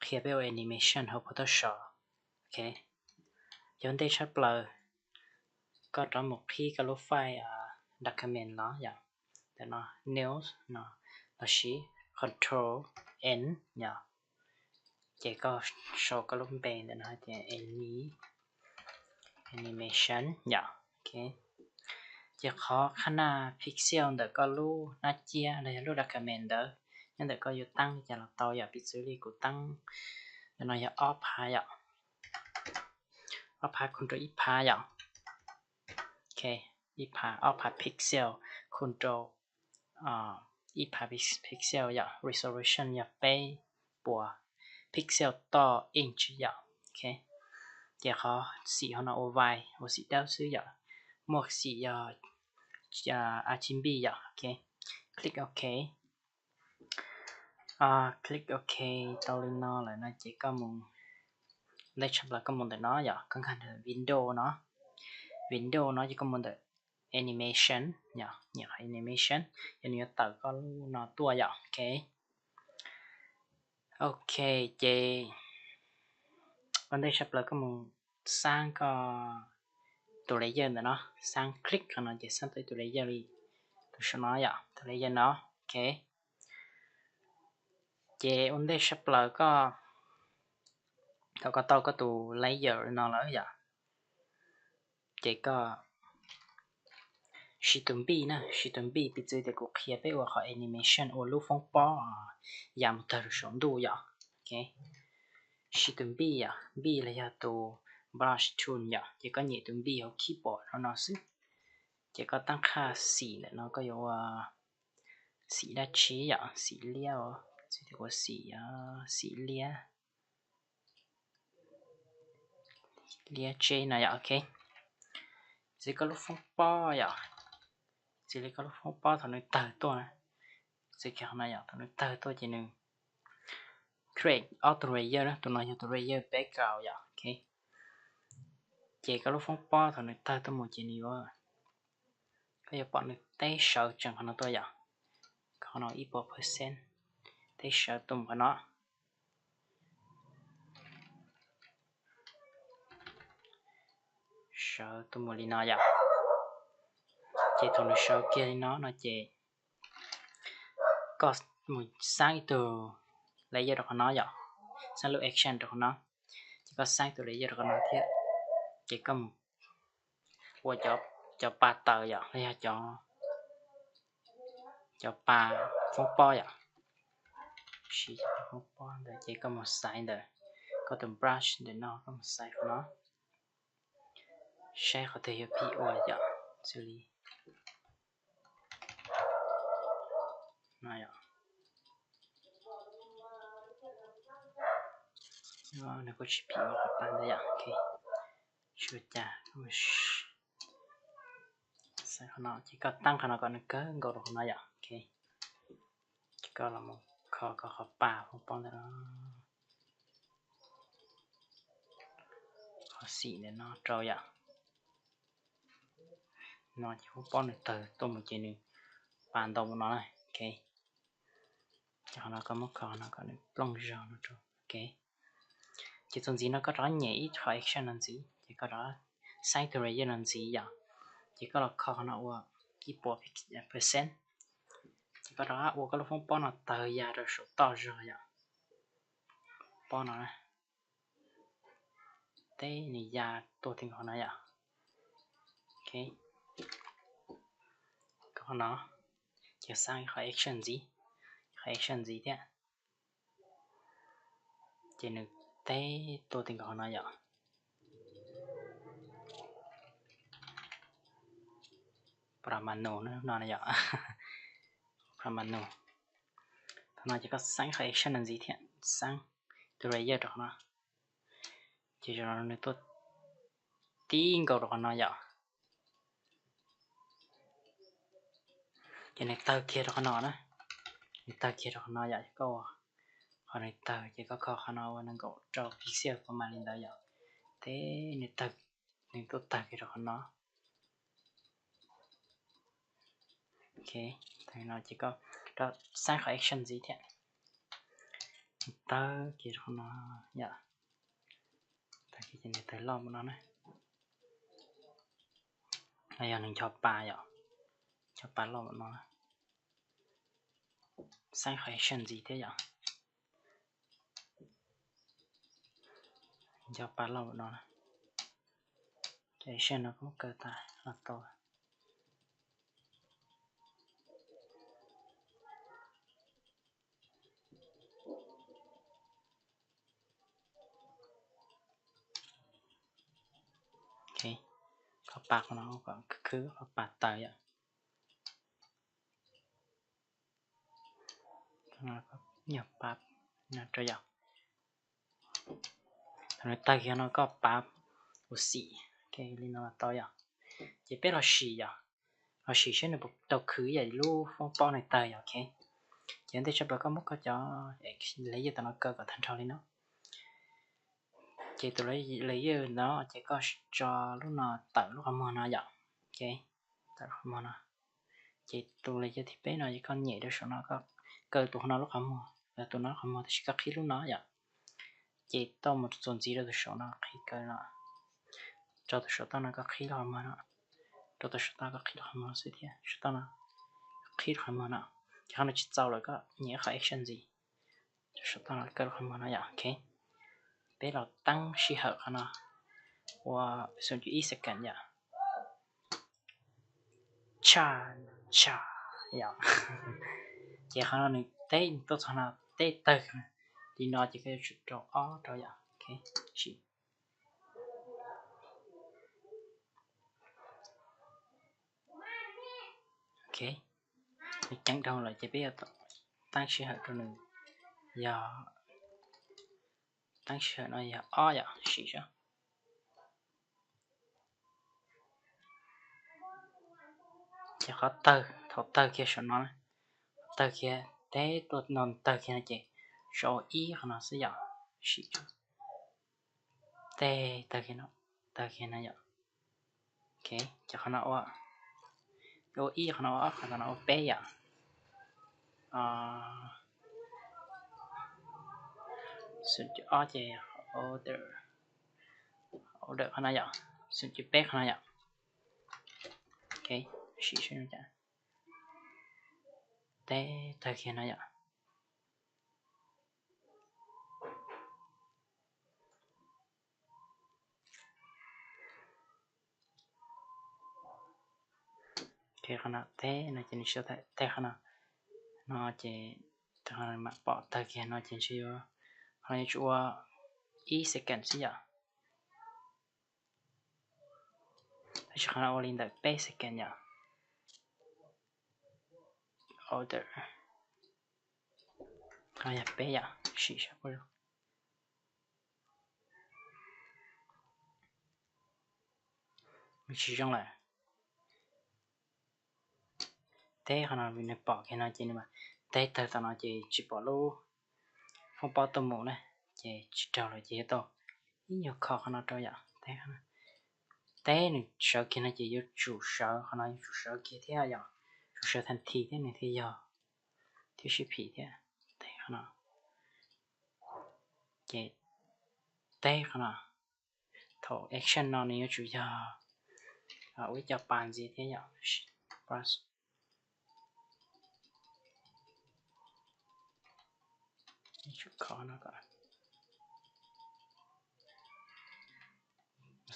qhia peb ua animation hauv Photoshop. Ok, yog ntej tshaj plaws koj rov mus qhib koj lub file document los yom, ntawm no new no, los sis control N yom, ces koj sau koj lub npe ntawm no hais tias any animation yom. Ok, ces qhov qhab naj pixel ntawm koj lub hnab ciab los yog lub document ntawd nyob ntawm koj yuav teeb li cas los tau yom. Piv txwv li kuv teeb ntawm no yog ob phav yom, ob phav khu rau ib phav yom. Ok, ib phav, ob phav pixel khu rau ib phav pixel yom, resolution yog peb puas pixel toj inch yom. Ok, ces qhov xim hauv no ua vais ua xim dawb xwb yom, muaj xim yog R G B yom. Ok, click ok. Click ok tau li no lawm no ces koj mus, ntej tshaj plaws koj mus ntawm no yom, koj nkag ntawm window no, window no ces koj mus ntawm animation yom, nyem qhov animation, yog nws yuav tawm koj lub no tuaj yom. Ok, ok, ces ua ntej tshaj plaws koj mus xaab koj tus layer ntawm no, xaab click qhov no ces xaab tau ib tus layer li tus saum no yom, tus layer no. Ok, ces ua ntej tshaj plaws koj, thaum koj tau koj tus layer no lawm yom, ces koj siv tus npij na, siv tus npij, piv txwv tias kuv qhia peb ua qhov animation ua lub foob pob ya mus tawg rau saum ntuj yom. Ok, siv tus npij yom, npij los yog tus brush tool yom, ces koj nyem tus npij hauv keyboard no no xwb. Ces koj tab qhaj xim ntawm no koj yuav ua xim dab tsi yom, xim liab, piv txwv tias ua xim, xim liab, liab tseb no yom. Ok, txij koj lub foob pob yom, txij li koj lub foob pob thaum nws tawg tuaj na, txij kiag qhov no yom, thaum nws tawg tuaj ces nws create ob tus layer na, tus no yog tus layer background yom. Ok, ces koj lub foob pob thaum nws tawg tuaj mus ces nws yuav, koj yuav pom nws teb sawv tsees qhov no tuaj yom, qhov no ib puas percent, teb sawv tuaj mus qhov no, sawv tuaj mus li no yom. Ces thaum nws sawv kiag li no no ces koj mus xaab ib tug layer rau qhov no yom, xaab lub action rau qhov no, ces koj xaab tus layer rau qhov no thiab, ces koj mus ua cov pa taws yom, los yog cov pa foob pob yom, siv cov foob pob ntawd ces koj mus xaiv ntawm koj tus brush ntawm no, koj mus xaiv qhov no, saib qhov twg yuav phim ua yom, xws li no yom. Nws kuj tsis phim ua qhov pa ntawd yom. Ok, tsis ua cas, xaiv qhov no ces koj tab qhov no kom nws kawg nkaus rau qhov no yom. Ok, ces koj los mus kho koj qhov pa foob pob ntawd, qhov xim ntawm no rau yom. No ces foob pob nws tawg tuaj mus ces nws pa ntau mus no na. Ok, ces qhov no koj muab kho qhov no kom nws plooj zog no rau. Ok, ces txuas ntxiv no koj rov nyem ib qhov action no ntxiv, ces koj rov xaib tus layer no ntxiv yom, ces koj los kho qhov no ua ib puas percent, ces koj rov ua koj lub foob pob no tawg ya rau saum toj zog yom. Pob no na, teb nws ya tuaj ti nkaus no yom. Ok, koj qhov no ces xaab qhov action ntxiv, qhov action ntxiv thiab, ces nws teb tuaj ti nkaus qhov no yom. Pramanu no yom, Pramanu. Thaum no ces koj xaab qhov action no ntxiv thiab, xaab tus layer rau qhov no, ces zaum no nws tuaj tib nkaus rau qhov no yom. Ces nws tawg kiag rau qhov no na, nws tawg kiag rau qhov no yom, koj ua qhov nws tawg ces koj kho qhov no ua nees nkaum rau pixel kuv mam li ntawd yom. Teb nws tawg, nws tuaj tawg kiag rau qhov no. Ok, tawg no ces koj rov xaab qhov action ntxiv thiab. Tawg kiag qhov no yom. Tawg kiag ces nws tawg loj npaum no na. No yog nws ncho pa yom. Ncho pa loj npaum no na. Xeeb qhov action ntxiv thiab yom. Ncho pa loj npaum no na. Ces action no kuj kaw tas los tau. Qhov pa qhov no kom khwb khwb qhov pa tawg yom. Nyuag pa no rau yom. Thaum nws tawg kiag no koj pav ua xim li no tau yom. Ces peb los sim yom, los sim seb nws puas tau khwv ib yam lub foob pob no tawg yom. Ok, ces ua ntej tshaj plaws koj muab koj cov layer tam no kaw kom tag nrho li no. Ces tus layer ntawd ces koj tso lub no tawm lub qhov muag no yom. Ok, tawm lub qhov muag no. Ces tus layer thib peb no ces koj nyem rau saum no, koj kaw tus qhov no lub qhov muag, tus no lub qhov muag tab sis koj qhib lub no yom. Ces tau mus txuas ntxiv rau tus saum no qhib kaw no, rau tus saum toj no koj qhib lub qhov muag no, rau tus saum toj koj qhib lub qhov muag xwb thiab, saum toj no qhib lub qhov muag no. Ces qhov no tsis txaus lawm koj nyem qhov action ntxiv, rau saum toj no kaw lub qhov muag no yom. Ok, peb los teeb sij hawm qhov no ua xoom cuv ib second yom. Tshaj tshaj yom. Ces qhov no nws teb tuaj txog no, teb tawg li no ces koj yuav tsum rau ob rau yom. Ok, sim. Ok, nws ceev dhau lawm ces peb yuav teeb sij hawm rau nws yog, teeb sij hawm no yog ob yom, sim saib. Ces qhov tawg, thaum tawg kiag saum no, tawg kiag teb tuaj no, tawg kiag no ces tso ua ib qhov no xwb yom, sim. Teb tawg kiag no, tawg kiag no yom. Ok, ces qhov no ua, ua ib, qhov no ua ob, qhov no ua peb yom. Xoom cuv ob ces order, order qhov no yom, xoom cuv peb qhov no yom. Ok, sim saib, teb tawg kiag no yom. Qhov no teb no ces nws tsis tau tawg, qhov no, no ces mam pom tawg kiag no ces ntshe yuav, qhov no yuav tsum ua ib second xwb yom. Tab sis qhov no ua li ntawm peb second yom. Order, qhov no yog peb yom, sim saib puas zoo. Nws tsis zoo lawm. Teb qhov no vim nws pom kiag no ces nws mam teb tawg tom no ces tsis pom lub foob pob tuaj mus na, ces tsis raug lawm ces yuav tau ib nyuag kho qhov no rau yom. Teb nws sawv kiag no ces yuav tsum sawv, qhov no yuav tsum sawv kiag thiab yom, tsum sawv tag nthi thiab nws thiaj yog, thiab sib phim thiab. Teb qhov no, ces teb qhov no, thaum action no nws yuav tsum yog ua ib co pas ntxiv thiab yom. Tsum kho no kom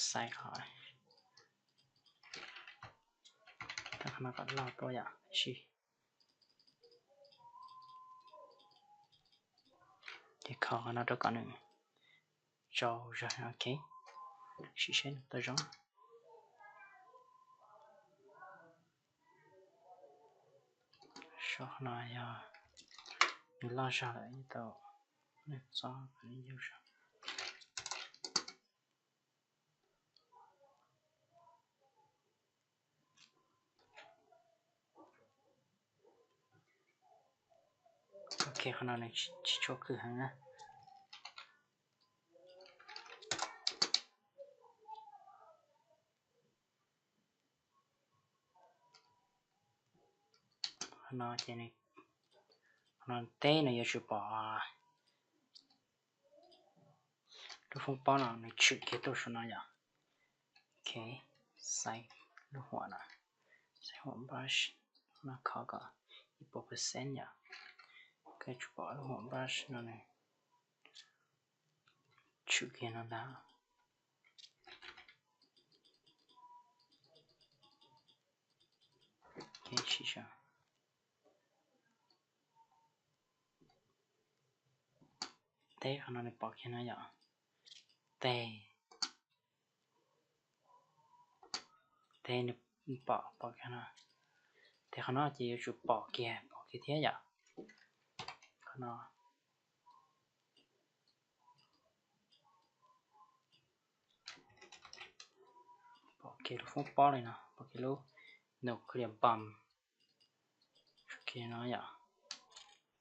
xaiv qhov, qhov no kom loj tuaj yom. Ces kho qhov no rau kom nws tsaus zog. Ok, sim saib nws tau zoo. Qhov no yog nws loj zog lawm, tau nws txob kom yug zog. Ok, qhov no nws tsis tshua khwv heev na. Qhov no ces, qhov no teb nws yuav tsum pom lub foob pob no nws tshwm kiag tuaj saum no yom. Ok, xaiv lub huam no, xaiv huam brush no, kho kom ib puas percent yom. Koj tsum pom lub huam brush no nws tshwm kiag no ntag. Sim saib, teb qhov no nws pom kiag no yom. Teb, teb nws pom, pom kiag no. Teb qhov no ces yuav tsum pom kiag, pom kiag thiab yom. Qhov no pom kiag lub foob pob li no, pom kiag lub nuclear bomb kiag no yom.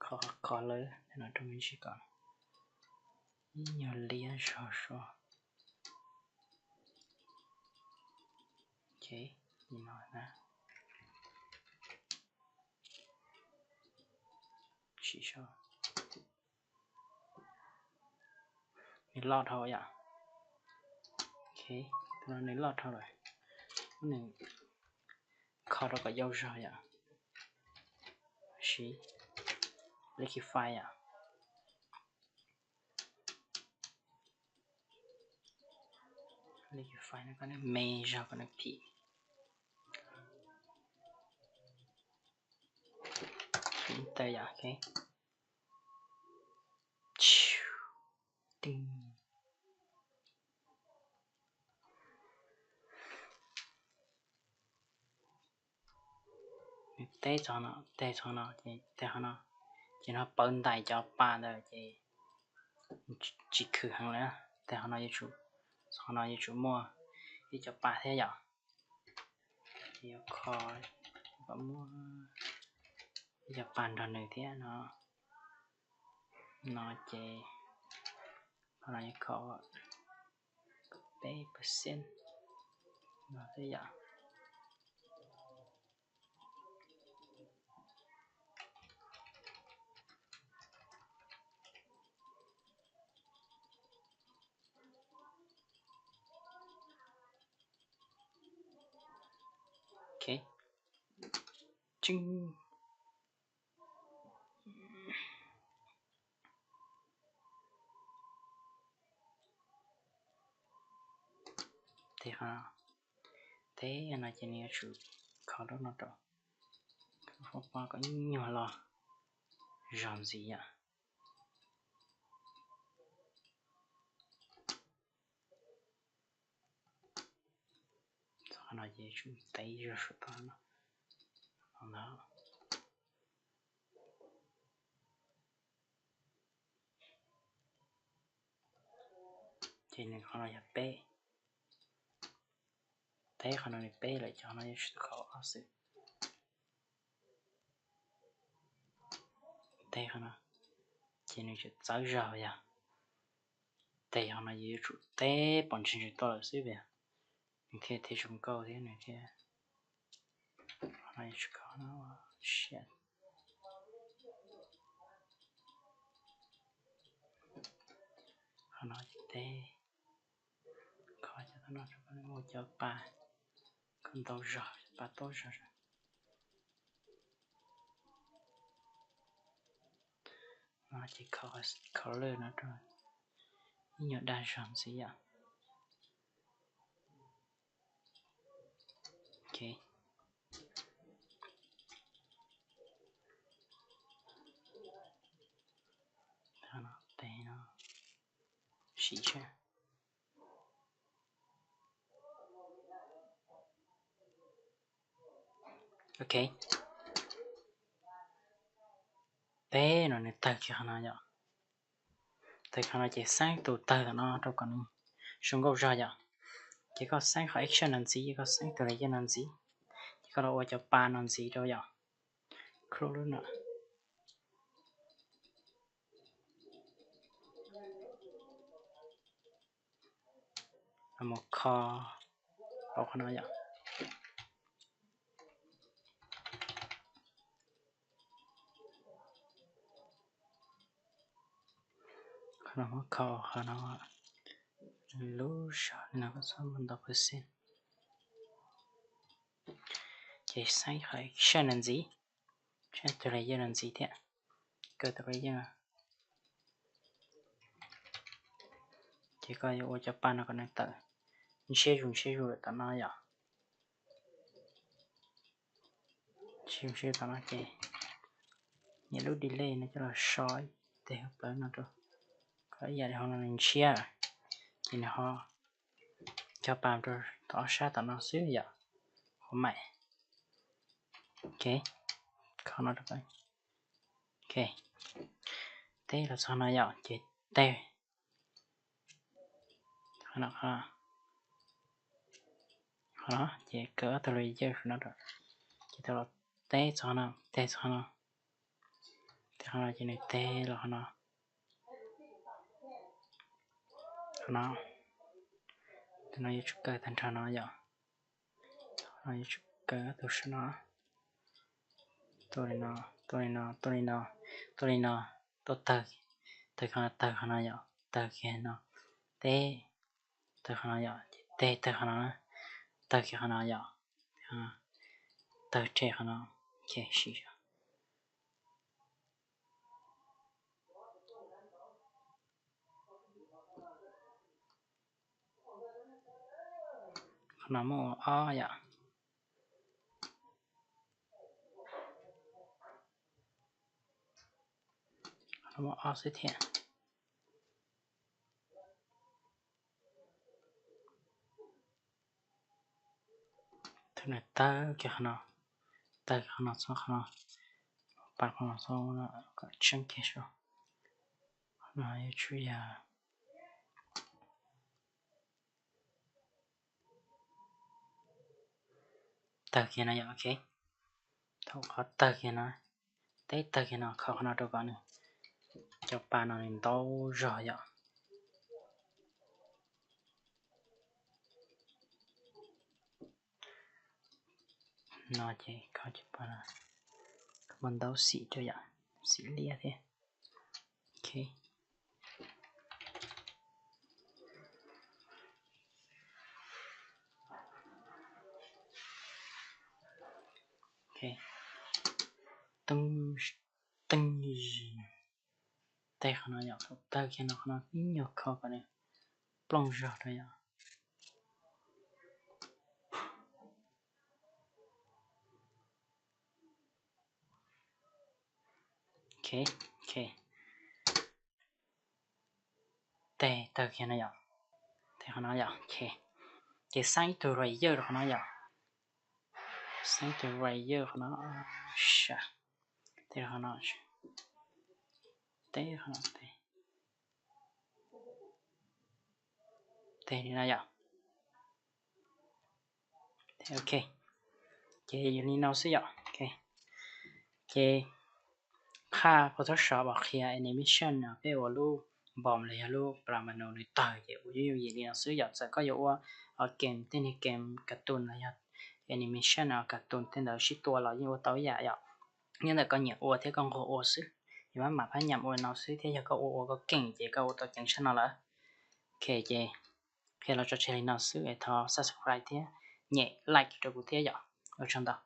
Kho, kho lawm no rau me ntsis kom ib nyuag liab zog sua. Ok, li no na. Sim saib, nws loj dhau yom. Ok, tus no nws loj dhau lawm, nws kho rau kom yau zog yom. Siv liquify yom. Liquify no kom nws me zog, kom nws phim, phim taw yom. Ok, nws teb txog no, teb txog no ces teb qhov no, ces no pawv ntais cov pas ntawd ces tsis khwm heev lawm. Teb qhov no yuav tsum, qhov no yuav tsum muaj ib cov pas thiab yom. Ces yuav kho kom muaj ib cov pas nrog nws thiab no. No ces qhov no yuav kho peb percent no thiab yom. Ok, tseeb. Teb qhov no, teb no ces nws yuav tsum kho lub no rau, foob pob kom nyuag los zog ntxiv yom. Qhov no ces tsum tev zog saum toj no ntag. Ces nws qhov no yog peb, teb qhov no nws peb lawm, ces qhov no yuav tsum kho ob xwb. Teb qhov no ces nws tseem txawv zog yog, teb qhov no yuav tsum teb pom ntsis ntsis tuaj lawm xwb, nws thiaj thiaj zoo nkauj thiab nws thiaj, qhov no yuav tsum kho no, qhov no ces teb, kho cov no rau kom nws muaj cov pas kom ntau zog, cov pas taub zog. No ces color no rau ib nyuag dag zog ntxiv yom. Ok, no tes no sim seb. Ok, peb no nws tawg kiag qhov no yom. Tawg qhov no ces xeeb tus tawg tom no rau kom nws zoo nkauj zog yom. Ces koj xeeb qhov action no ntxiv, koj xeeb tus layer no ntxiv, ces koj los ua cov pa no ntxiv rau yom. Close lub no. Mus kho hauv qhov no yom. Qhov no muab kho qhov no, Lub zog li no koj txhob muaj ntau percent. Ces xeeb qhov extrusion no ntxiv, xeeb tus layer no ntxiv thiab, kaw tus layer no. Ces koj yuav ua cov pa no kom nws tawm ntshiab zus ntshiab zus lawm tom no yom. Ntshiab zus ntshiab tom no ces nias lub delete no coj los so ib teg hauv plawv no rau, kom ib yam li hauv no nws ntshiab, ces nws ho cov pa rau tom ob sab tom no xwb yom. Qhov maim, ok, kho no rau, ok, teb los txog no yom, ces teg qhov no, qhov no, ces kaw ob tug layer no rau, ces tau los teb txog qhov no, teg txog qhov no, teg qhov no ces nws teg los qhov no, qhov no, tus no yuav tsum kaw tag nrho no yom. Qhov no yuav tsum kaw ob tug sab no, tuaj li no, tuaj li no, tuaj li no, tuaj li no, tuaj tawg, tawg qhov no, tawg qhov no yom, tawg kiag no, teb, tawg qhov no yom, ces teg tawg qhov no, tawg kiag qhov no yom, tawg rhe qhov no, ok, sim Qhov no muaj ua ob yom. Qhov no muaj ob xwb thiab. Tus no tawg kiag qhov no, tawg kiag qhov no txog qhov no, pas qhov no txog kom tseeb kiag saib. Qhov no yuav tsum yog tawg kiag no yom, ok. Thaum qhov tawg kiag no, teb tawg kiag no, kho qhov no rau kom nws, cov pa no nws ntau zog yom. No ces kho cov pa no, muaj ntau xim rau yom, xim liab thiab. Ok. Ok. Teeb, teeb, teg qhov no yom, thaum tawg kiag no qhov no ib nyuag kho kom nws plooj zog rau yom. Ok, ok. Teg tawg kiag no yom, teg qhov no yom, ok. Ces xeeb ib tug layer rau qhov no yom, xeeb ib tug layer qhov no, teg qhov no, teg qhov no, teg li no yom. Ok, ces yog li no xwb yom. Ok, ces qhab Photoshop uas qhia animation no peb ua lub npoo los yog lub pla menu nws tawg ces ua yooj yooj yim li no xwb yom. Txawm koj yuav ua game, tej niag game cartoon los yog animation no cartoon tej ntawd sib tua los yeej ua tau ib yam yom. Nyob ntawm koj nyiam ua thiab koj nquag ua xwb. Yog maj mam phab nyam ua no xwb thiab yog koj ua ua koj keej ces koj ua tau ceev tshaj no lawm. Ok, ces qhia los tso tseg li no xwb es thov subscribe thiab nyem like rau kuv thiab yom. Ua tsaug ntau.